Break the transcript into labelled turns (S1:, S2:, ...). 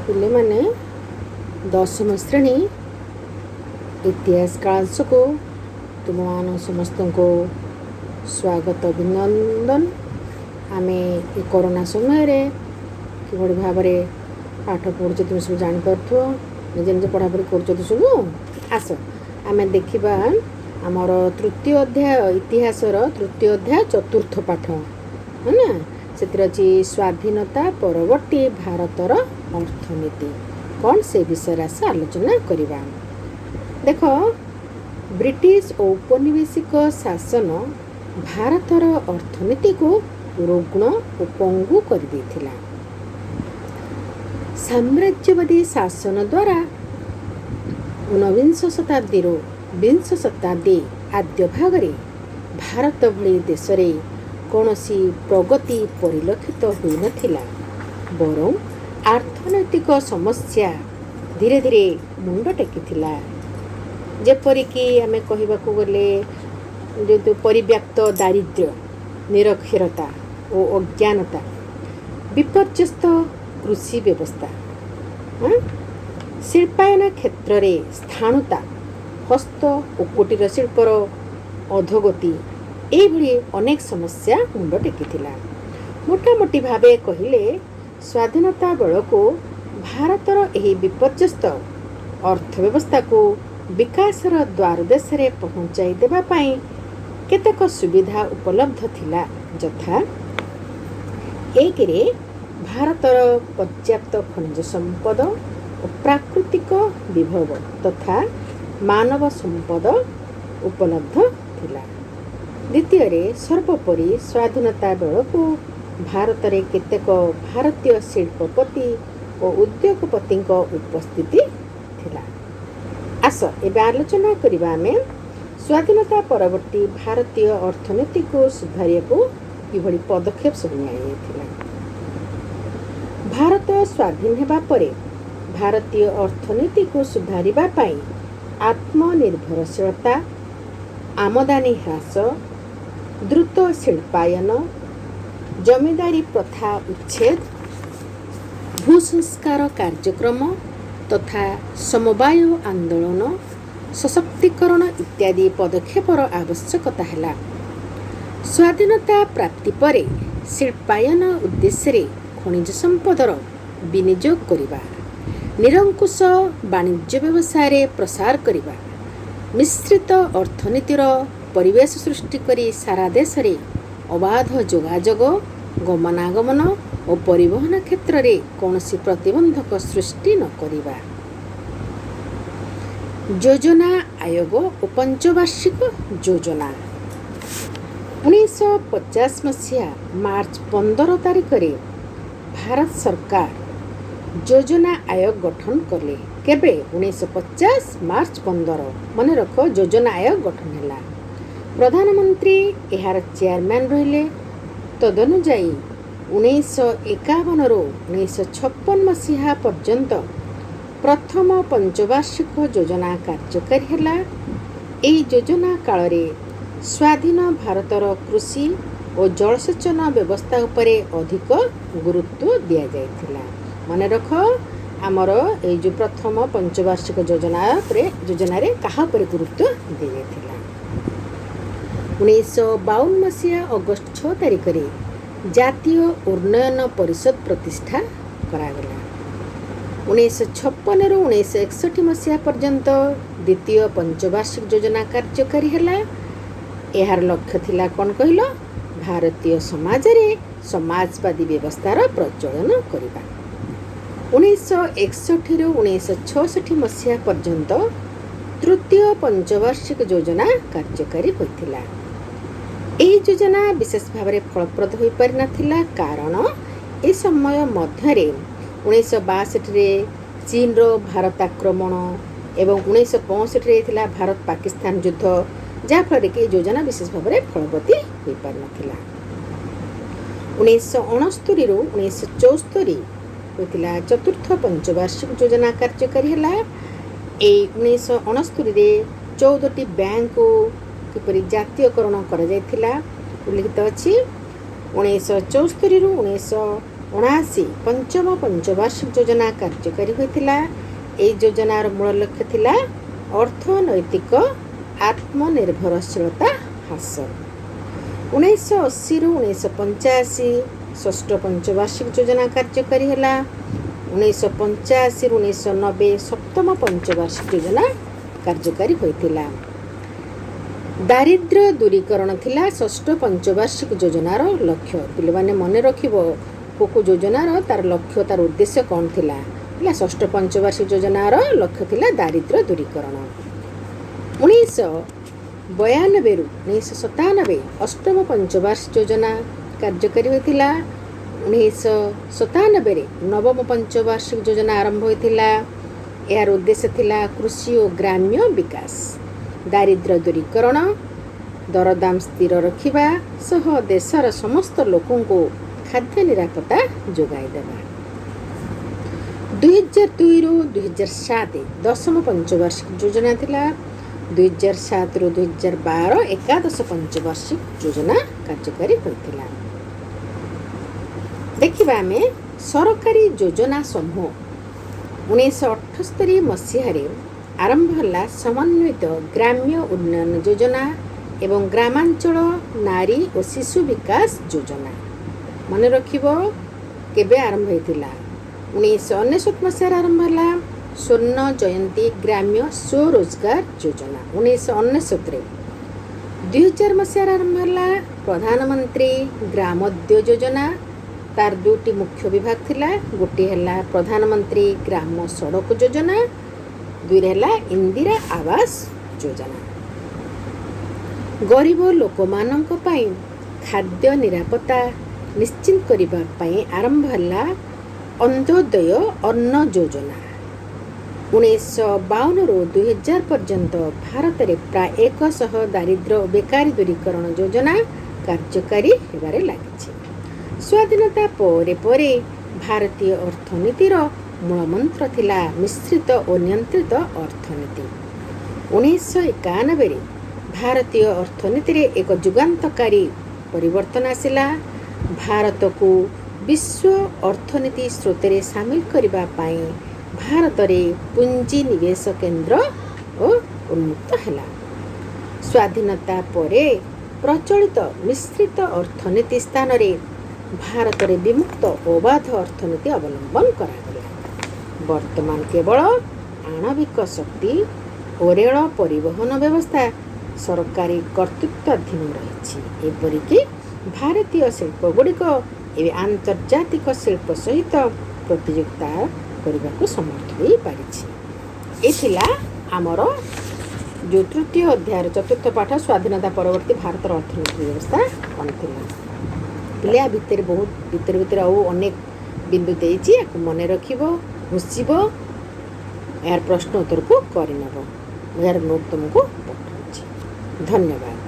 S1: ପିଲାମାନେ, ଦଶମ ଶ୍ରେଣୀ ଇତିହାସ କ୍ଲାସକୁ ତୁମମାନ ସମସ୍ତଙ୍କୁ ସ୍ୱାଗତ, ଅଭିନନ୍ଦନ। ଆମେ ଏ କରୋନା ସମୟରେ କିଭଳି ଭାବରେ ପାଠ ପଢ଼ୁଛ, ତୁମେ ସବୁ ଜାଣିପାରୁଥିବ। ନିଜେ ନିଜେ ପଢ଼ାପଢ଼ି କରୁଛନ୍ତି ସବୁ। ଆସ, ଆମେ ଦେଖିବା ଆମର ତୃତୀୟ ଅଧ୍ୟାୟ, ଇତିହାସର ତୃତୀୟ ଅଧ୍ୟାୟ ଚତୁର୍ଥ ପାଠ, ହେଲା। ସେଥିରେ ଅଛି ସ୍ୱାଧୀନତା ପରବର୍ତ୍ତୀ ଭାରତର ଅର୍ଥନୀତି କ'ଣ, ସେ ବିଷୟରେ ଆସ ଆଲୋଚନା କରିବା। ଦେଖ, ବ୍ରିଟିଶ ଔପନିବେଶିକ ଶାସନ ଭାରତର ଅର୍ଥନୀତିକୁ ରୁଗ୍ଣ ଓ ପଙ୍ଗୁ କରିଦେଇଥିଲା। ସାମ୍ରାଜ୍ୟବାଦୀ ଶାସନ ଦ୍ୱାରା ଊନବିଂଶ ଶତାବ୍ଦୀରୁ ବିଂଶ ଶତାବ୍ଦୀ ଆଦ୍ୟ ଭାଗରେ ଭାରତ ଭଳି ଦେଶରେ କୌଣସି ପ୍ରଗତି ପରିଲକ୍ଷିତ ହୋଇନଥିଲା, ବରଂ ଅର୍ଥନୈତିକ ସମସ୍ୟା ଧୀରେ ଧୀରେ ମୁଣ୍ଡ ଟେକିଥିଲା। ଯେପରିକି ଆମେ କହିବାକୁ ଗଲେ, ଯେହେତୁ ପରିବ୍ୟାପ୍ତ ଦାରିଦ୍ର୍ୟ, ନିରକ୍ଷରତା ଓ ଅଜ୍ଞାନତା, ବିପର୍ଯ୍ୟସ୍ତ କୃଷି ବ୍ୟବସ୍ଥା, ଶିଳ୍ପାୟନ କ୍ଷେତ୍ରରେ ସ୍ଥାଣୁତା, ହସ୍ତ ଓ କୁଟୀର ଶିଳ୍ପର ଅଧୋଗତି, ଏଇଭଳି ଅନେକ ସମସ୍ୟା ମୁଣ୍ଡ ଟେକିଥିଲା। ମୋଟାମୋଟି ଭାବେ କହିଲେ, ସ୍ୱାଧୀନତା ବେଳକୁ ଭାରତର ଏହି ବିପର୍ଯ୍ୟସ୍ତ ଅର୍ଥ ବ୍ୟବସ୍ଥାକୁ ବିକାଶର ଦ୍ୱାରଦେଶରେ ପହଞ୍ଚାଇ ଦେବା ପାଇଁ କେତେକ ସୁବିଧା ଉପଲବ୍ଧ ଥିଲା। ଯଥା, ଏକରେ ଭାରତର ପର୍ଯ୍ୟାପ୍ତ ଖଣିଜ ସମ୍ପଦ ଓ ପ୍ରାକୃତିକ ବିଭବ ତଥା ମାନବ ସମ୍ପଦ ଉପଲବ୍ଧ ଥିଲା। ଦ୍ୱିତୀୟରେ, ସର୍ବୋପରି ସ୍ୱାଧୀନତା ବେଳକୁ ଭାରତରେ କେତେକ ଭାରତୀୟ ଶିଳ୍ପପତି ଓ ଉଦ୍ୟୋଗପତିଙ୍କ ଉପସ୍ଥିତି ଥିଲା। ଆସ, ଏବେ ଆଲୋଚନା କରିବା ଆମେ ସ୍ୱାଧୀନତା ପରବର୍ତ୍ତୀ ଭାରତୀୟ ଅର୍ଥନୀତିକୁ ସୁଧାରିବାକୁ କିଭଳି ପଦକ୍ଷେପ ସବୁ ନିଆଯାଇଥିଲା। ଭାରତ ସ୍ୱାଧୀନ ହେବା ପରେ ଭାରତୀୟ ଅର୍ଥନୀତିକୁ ସୁଧାରିବା ପାଇଁ ଆତ୍ମନିର୍ଭରଶୀଳତା, ଆମଦାନୀ ହ୍ରାସ, ଦ୍ରୁତ ଶିଳ୍ପାୟନ, ଜମିଦାରୀ ପ୍ରଥା ଉଚ୍ଛେଦ, ଭୂସଂସ୍କାର କାର୍ଯ୍ୟକ୍ରମ ତଥା ସମବାୟ ଆନ୍ଦୋଳନ, ସଶକ୍ତିକରଣ ଇତ୍ୟାଦି ପଦକ୍ଷେପର ଆବଶ୍ୟକତା ହେଲା। ସ୍ୱାଧୀନତା ପ୍ରାପ୍ତି ପରେ ଶିଳ୍ପାୟନ ଉଦ୍ଦେଶ୍ୟରେ ଖଣିଜ ସମ୍ପଦର ବିନିଯୋଗ କରିବା, ନିରଙ୍କୁଶ ବାଣିଜ୍ୟ ବ୍ୟବସାୟରେ ପ୍ରସାର କରିବା, ମିଶ୍ରିତ ଅର୍ଥନୀତିର ପରିବେଶ ସୃଷ୍ଟି କରି ସାରା ଦେଶରେ ଅବାଧ ଯୋଗାଯୋଗ, ଗମନାଗମନ ଓ ପରିବହନ କ୍ଷେତ୍ରରେ କୌଣସି ପ୍ରତିବନ୍ଧକ ସୃଷ୍ଟି ନ କରିବା। ଯୋଜନା ଆୟୋଗ ଓ ପଞ୍ଚବାର୍ଷିକ ଯୋଜନା। 1950 ମସିହା ମାର୍ଚ୍ଚ 15 ତାରିଖରେ ଭାରତ ସରକାର ଯୋଜନା ଆୟୋଗ ଗଠନ କଲେ। କେବେ? 1950 ମାର୍ଚ୍ଚ 15। ମନେ ରଖ, ଯୋଜନା ଆୟୋଗ ଗଠନ ହେଲା। ପ୍ରଧାନମନ୍ତ୍ରୀ ଏହାର ଚେୟାରମ୍ୟାନ୍ ରହିଲେ। ତଦନୁଯାୟୀ 1951ରୁ 1956 ମସିହା ପର୍ଯ୍ୟନ୍ତ ପ୍ରଥମ ପଞ୍ଚବାର୍ଷିକ ଯୋଜନା କାର୍ଯ୍ୟକାରୀ ହେଲା। ଏହି ଯୋଜନା କାଳରେ ସ୍ୱାଧୀନ ଭାରତର କୃଷି ଓ ଜଳସେଚନ ବ୍ୟବସ୍ଥା ଉପରେ ଅଧିକ ଗୁରୁତ୍ୱ ଦିଆଯାଇଥିଲା। ମନେ ରଖ, ଆମର ଏଇ ଯେଉଁ ପ୍ରଥମ ପଞ୍ଚବାର୍ଷିକ ଯୋଜନା ଉପରେ, ଯୋଜନାରେ କାହା ଉପରେ ଗୁରୁତ୍ୱ ଦିଆଯାଇଥିଲା? 1952 ମସିହା ଅଗଷ୍ଟ 6 ତାରିଖରେ ଜାତୀୟ ଉନ୍ନୟନ ପରିଷଦ ପ୍ରତିଷ୍ଠା କରାଗଲା। 1956ରୁ 1961 ମସିହା ପର୍ଯ୍ୟନ୍ତ ଦ୍ୱିତୀୟ ପଞ୍ଚବାର୍ଷିକ ଯୋଜନା କାର୍ଯ୍ୟକାରୀ ହେଲା। ଏହାର ଲକ୍ଷ୍ୟ ଥିଲା କ'ଣ କହିଲ? ଭାରତୀୟ ସମାଜରେ ସମାଜବାଦୀ ବ୍ୟବସ୍ଥାର ପ୍ରଚଳନ କରିବା। 1961ରୁ 1966 ମସିହା ପର୍ଯ୍ୟନ୍ତ ତୃତୀୟ ପଞ୍ଚବାର୍ଷିକ ଯୋଜନା କାର୍ଯ୍ୟକାରୀ ହୋଇଥିଲା। ଏହି ଯୋଜନା ବିଶେଷ ଭାବରେ ଫଳପ୍ରଦ ହୋଇପାରିନଥିଲା, କାରଣ ଏ ସମୟ ମଧ୍ୟରେ 1962ରେ ଚୀନର ଭାରତ ଆକ୍ରମଣ ଏବଂ 1965ରେ ହେଇଥିଲା ଭାରତ ପାକିସ୍ତାନ ଯୁଦ୍ଧ, ଯାହାଫଳରେ କି ଏହି ଯୋଜନା ବିଶେଷ ଭାବରେ ଫଳବତୀ ହୋଇପାରିନଥିଲା। 1969ରୁ 1974 ହୋଇଥିଲା ଚତୁର୍ଥ ପଞ୍ଚବାର୍ଷିକ ଯୋଜନା କାର୍ଯ୍ୟକାରୀ ହେଲା। ଏଇ 1969ରେ 14ଟି ବ୍ୟାଙ୍କକୁ କିପରି ଜାତୀୟକରଣ କରାଯାଇଥିଲା, ଉଲ୍ଲିଖିତ ଅଛି। 1974ରୁ ଉଣେଇଶହ 79 ପଞ୍ଚମ ପଞ୍ଚବାର୍ଷିକ ଯୋଜନା କାର୍ଯ୍ୟକାରୀ ହୋଇଥିଲା। ଏହି ଯୋଜନାର ମୂଳ ଲକ୍ଷ୍ୟ ଥିଲା ଅର୍ଥନୈତିକ ଆତ୍ମନିର୍ଭରଶୀଳତା ହାସଲ। 1980ରୁ 1985 ଷଷ୍ଠ ପଞ୍ଚବାର୍ଷିକ ଯୋଜନା କାର୍ଯ୍ୟକାରୀ ହେଲା। 1985ରୁ 1990 ସପ୍ତମ ପଞ୍ଚବାର୍ଷିକ ଯୋଜନା କାର୍ଯ୍ୟକାରୀ ହୋଇଥିଲା। ଦାରିଦ୍ର୍ୟ ଦୂରୀକରଣ ଥିଲା ଷଷ୍ଠ ପଞ୍ଚବାର୍ଷିକ ଯୋଜନାର ଲକ୍ଷ୍ୟ। ପିଲାମାନେ, ମନେ ରଖିବ କେଉଁ କେଉଁ ଯୋଜନାର ତାର ଲକ୍ଷ୍ୟ, ତାର ଉଦ୍ଦେଶ୍ୟ କ'ଣ ଥିଲା। ହେଲା, ଷଷ୍ଠ ପଞ୍ଚବାର୍ଷିକ ଯୋଜନାର ଲକ୍ଷ୍ୟ ଥିଲା ଦାରିଦ୍ର୍ୟ ଦୂରୀକରଣ। 1992ରୁ 1997 ଅଷ୍ଟମ ପଞ୍ଚବାର୍ଷିକ ଯୋଜନା କାର୍ଯ୍ୟକାରୀ ହୋଇଥିଲା। 1997ରେ ନବମ ପଞ୍ଚବାର୍ଷିକ ଯୋଜନା ଆରମ୍ଭ ହୋଇଥିଲା। ଏହାର ଉଦ୍ଦେଶ୍ୟ ଥିଲା କୃଷି ଓ ଗ୍ରାମ୍ୟ ବିକାଶ, ଦାରିଦ୍ର୍ୟ ଦୂରୀକରଣ, ଦରଦାମ ସ୍ଥିର ରଖିବା ସହ ଦେଶର ସମସ୍ତ ଲୋକଙ୍କୁ ଖାଦ୍ୟ ନିରାପତ୍ତା ଯୋଗାଇ ଦେବା। 2002ରୁ 2007 ଦଶମ ପଞ୍ଚବାର୍ଷିକ ଯୋଜନା ଥିଲା। 2007ରୁ 2012 ଏକାଦଶ ପଞ୍ଚବାର୍ଷିକ ଯୋଜନା କାର୍ଯ୍ୟକାରୀ ହୋଇଥିଲା। ଦେଖିବା ଆମେ ସରକାରୀ ଯୋଜନା ସମୂହ। 1978 ମସିହାରେ ଆରମ୍ଭ ହେଲା ସମନ୍ୱିତ ଗ୍ରାମ୍ୟ ଉନ୍ନୟନ ଯୋଜନା ଏବଂ ଗ୍ରାମାଞ୍ଚଳ ନାରୀ ଓ ଶିଶୁ ବିକାଶ ଯୋଜନା। ମନେ ରଖିବ କେବେ ଆରମ୍ଭ ହୋଇଥିଲା। 1999 ମସିହାରେ ଆରମ୍ଭ ହେଲା ସ୍ୱର୍ଣ୍ଣ ଜୟନ୍ତୀ ଗ୍ରାମ୍ୟ ସ୍ୱରୋଜଗାର ଯୋଜନା 1999ରେ। 2000 ମସିହାରେ ଆରମ୍ଭ ହେଲା ପ୍ରଧାନମନ୍ତ୍ରୀ ଗ୍ରାମୋଦୟ ଯୋଜନା। ତାର ଦୁଇଟି ମୁଖ୍ୟ ବିଭାଗ ଥିଲା। ଗୋଟିଏ ହେଲା ପ୍ରଧାନମନ୍ତ୍ରୀ ଗ୍ରାମ ସଡ଼କ ଯୋଜନା, ଦୁଇରେ ହେଲା ଇନ୍ଦିରା ଆବାସ ଯୋଜନା। ଗରିବ ଲୋକମାନଙ୍କ ପାଇଁ ଖାଦ୍ୟ ନିରାପତ୍ତା ନିଶ୍ଚିତ କରିବା ପାଇଁ ଆରମ୍ଭ ହେଲା ଅନ୍ତ୍ୟୋଦୟ ଅନ୍ନ ଯୋଜନା। 1952ରୁ 2000 ପର୍ଯ୍ୟନ୍ତ ଭାରତରେ ପ୍ରାୟ 100 ଦାରିଦ୍ର୍ୟ ଓ ବେକାରୀ ଦୂରୀକରଣ ଯୋଜନା କାର୍ଯ୍ୟକାରୀ ହେବାରେ ଲାଗିଛି। ସ୍ୱାଧୀନତା ପରେ ପରେ ଭାରତୀୟ ଅର୍ଥନୀତିର ମୂଳମନ୍ତ୍ର ଥିଲା ମିଶ୍ରିତ ଓ ନିୟନ୍ତ୍ରିତ ଅର୍ଥନୀତି। 1991ରେ ଭାରତୀୟ ଅର୍ଥନୀତିରେ ଏକ ଯୁଗାନ୍ତକାରୀ ପରିବର୍ତ୍ତନ ଆସିଲା। ଭାରତକୁ ବିଶ୍ୱ ଅର୍ଥନୀତି ସ୍ରୋତରେ ସାମିଲ କରିବା ପାଇଁ ଭାରତରେ ପୁଞ୍ଜି ନିବେଶ କେନ୍ଦ୍ର ଓ ଉନ୍ମୁକ୍ତ ହେଲା। ସ୍ୱାଧୀନତା ପରେ ପ୍ରଚଳିତ ମିଶ୍ରିତ ଅର୍ଥନୀତି ସ୍ଥାନରେ ଭାରତରେ ବିମୁକ୍ତ ଅବାଧ ଅର୍ଥନୀତି ଅବଲମ୍ବନ କରାଗଲା। ବର୍ତ୍ତମାନ କେବଳ ଆଣବିକ ଶକ୍ତି ଓ ରେଳ ପରିବହନ ବ୍ୟବସ୍ଥା ସରକାରୀ କର୍ତ୍ତୃତ୍ୱାଧୀନ ରହିଛି। ଏପରିକି ଭାରତୀୟ ଶିଳ୍ପଗୁଡ଼ିକ ଏବେ ଆନ୍ତର୍ଜାତିକ ଶିଳ୍ପ ସହିତ ପ୍ରତିଯୋଗିତା କରିବାକୁ ସମର୍ଥ ହୋଇପାରିଛି। ଏ ଥିଲା ଆମର ଯେଉଁ ତୃତୀୟ ଅଧ୍ୟାୟର ଚତୁର୍ଥ ପାଠ, ସ୍ୱାଧୀନତା ପରବର୍ତ୍ତୀ ଭାରତର ଅର୍ଥନୈତିକ ବ୍ୟବସ୍ଥା କ'ଣ ଥିଲା। ପିଲା, ଭିତରେ ବହୁତ ଭିତରେ ଭିତରେ ଆଉ ଅନେକ ବିନ୍ଦୁ ଦେଇଛି। ୟାକୁ ମନେ ରଖିବ, ଘୋଷିବ, ଏହାର ପ୍ରଶ୍ନ ଉତ୍ତରକୁ କରିନେବ। ମୁଁ ଏହାର ନୋଟ୍ ତୁମକୁ ପଠାଉଛି। ଧନ୍ୟବାଦ।